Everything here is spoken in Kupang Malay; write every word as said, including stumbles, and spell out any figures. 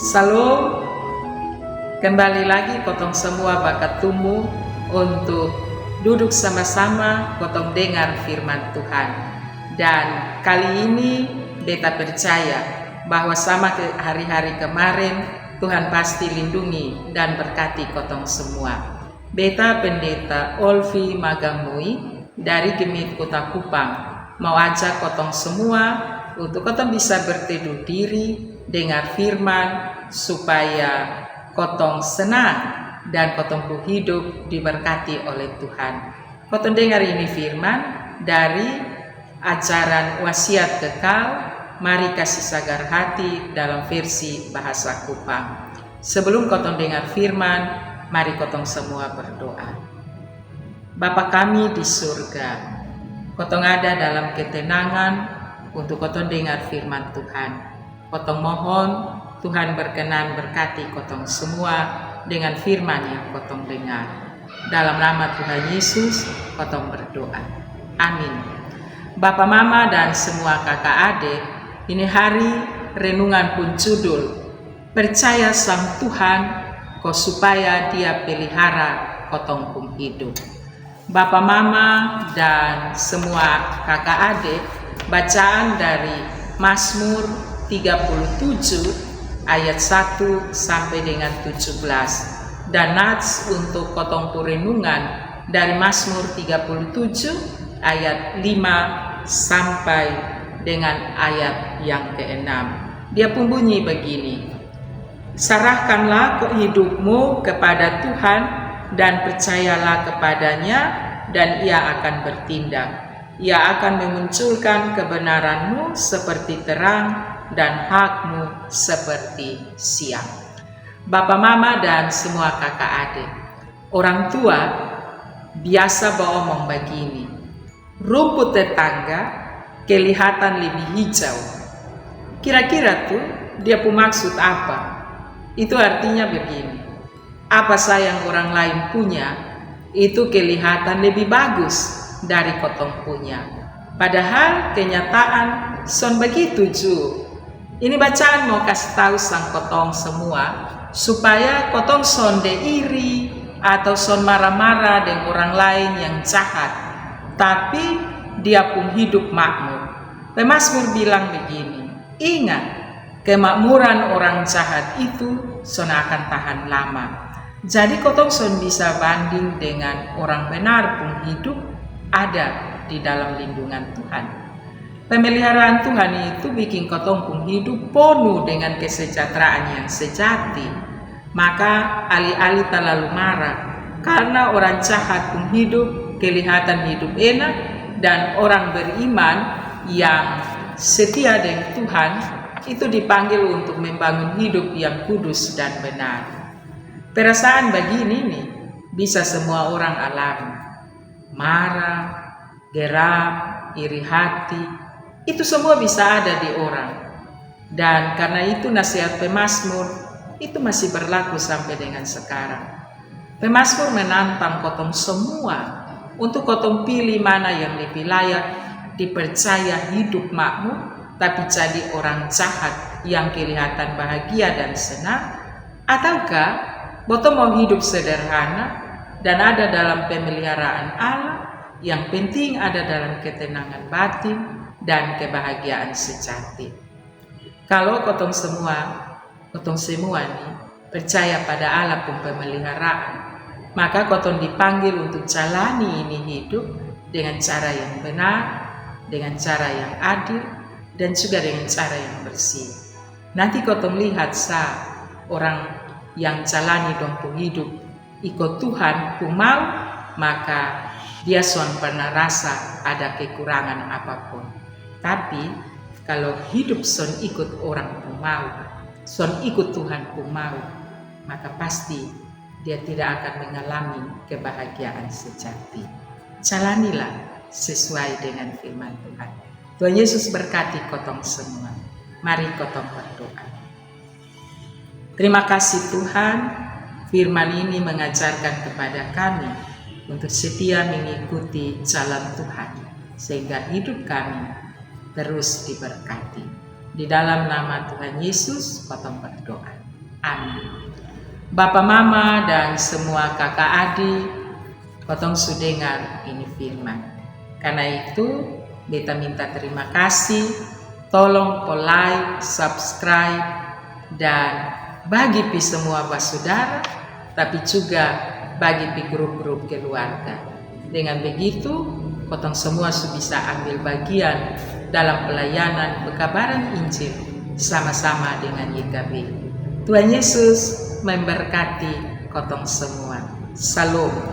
Salom. Kembali lagi kotong semua bakatumu untuk duduk sama-sama kotong dengar firman Tuhan. Dan kali ini beta percaya bahwa sama ke hari-hari kemarin, Tuhan pasti lindungi dan berkati kotong semua. Beta Pendeta Olvi Magamui dari G M I T Kota Kupang mau ajak kotong semua untuk kotong bisa berteduh diri, dengar firman, supaya kotong senang dan kotong pung hidup diberkati oleh Tuhan. Kotong dengar ini firman dari ajaran Wasiat Kekal, Mari Kasi Sagar Hati dalam versi bahasa Kupang. Sebelum kotong dengar firman, mari kotong semua berdoa. Bapa kami di surga, kotong ada dalam ketenangan untuk kotong dengar firman Tuhan. Kotong mohon Tuhan berkenan berkati kotong semua dengan firman yang kotong dengar. Dalam nama Tuhan Yesus, kotong berdoa. Amin. Bapa, mama, dan semua kaka ade, ini hari renungan pung judul Percaya sang Tuhan ko supaya Dia pelihara kotong pung hidup. Bapa, mama, dan semua kaka ade, bacaan dari Mazmur tiga puluh tujuh ayat satu sampai dengan tujuh belas. Dan nats untuk kotong pung renungan dari Mazmur tiga puluh tujuh ayat lima sampai dengan ayat yang keenam. Dia pung bunyi begini: Sarahkanlah ko-, hidupmu kepada Tuhan dan percayalah kepada-Nya, dan Ia akan bertindak. Ia akan memunculkan kebenaranmu seperti terang dan hakmu seperti siang. Bapa, mama, dan semua kaka ade, orang tua biasa baomong bagini, rumput tetangga kelihatan lebih hijau. Kira-kira tu dia pung maksud apa? Itu artinya begini, apa sa yang orang lain punya, itu kelihatan lebih bagus dari kotong punya. Padahal kenyataan son begitu ju. Ini bacaan mau kasi tau sang kotong semua, supaya kotong sonde iri atau son mara-mara deng orang lain yang jahat, tapi dia pung hidup makmur. Pemazmur bilang begini, ingat, kemakmuran orang jahat itu son akan tahan lama. Jadi kotong son bisa banding dengan orang benar pung hidup ada di dalam lindungan Tuhan. Pemeliharaan Tuhan itu bikin kotong pung hidup ponu dengan kesejahteraan yang sejati. Maka alih-alih talalu mara karna orang jahat pung hidup kelihatan hidup enak, dan orang beriman yang setia deng Tuhan itu dipanggil untuk membangun hidup yang kudus dan benar. Perasaan bagini ni bisa semua orang alami. Mara, geram, iri hati, itu semua bisa ada di orang. Dan karna itu nasihat pemazmur itu masih berlaku sampe dengan sekarang. Pemazmur menantang kotong semua untuk kotong pilih mana yang lebih layak dipercaya hidup makmur, tapi jadi orang jahat yang kelihatan bahagia dan senang, ataukah botong mau hidup sederhana dan ada dalam pemeliharaan Allah, yang penting ada dalam ketenangan batin dan kebahagiaan sejati. Kalo kotong semua, kotong semua ni percaya pada Allah pung pemeliharaan, maka kotong dipanggil untuk jalani ini hidup dengan cara yang benar, dengan cara yang adil, dan juga dengan cara yang bersih. Nanti kotong lihat sa orang yang jalani dong pung hidup iko Tuhan pung mau, maka dia son pernah rasa ada kekurangan apapun. Tapi kalo hidup son ikut orang pung mau, son ikut Tuhan pung mau, maka pasti dia tidak akan mengalami kebahagiaan sejati. Jalanilah sesuai dengan firman Tuhan. Tuhan Yesus berkati kotong semua. Mari kotong berdoa. Terima kasih Tuhan, firman ini mengajarkan kepada kami untuk setia mengikuti jalan Tuhan, sehingga hidup kami terus diberkati. Di dalam nama Tuhan Yesus, kotong berdoa. Amin. Bapa, mama, dan semua kaka adi, kotong su dengar ini firman. Karna itu, beta minta terima kasih. Tolong ko like, subscribe, dan bagi pi semua basudara, tapi juga bagi pi grup-grup keluarga. Dengan begitu, kotong semua su bisa ambil bagian dalam pelayanan pekabaran Injil sama-sama dengan Y K B. Tuhan Yesus memberkati kotong semua. Shalom.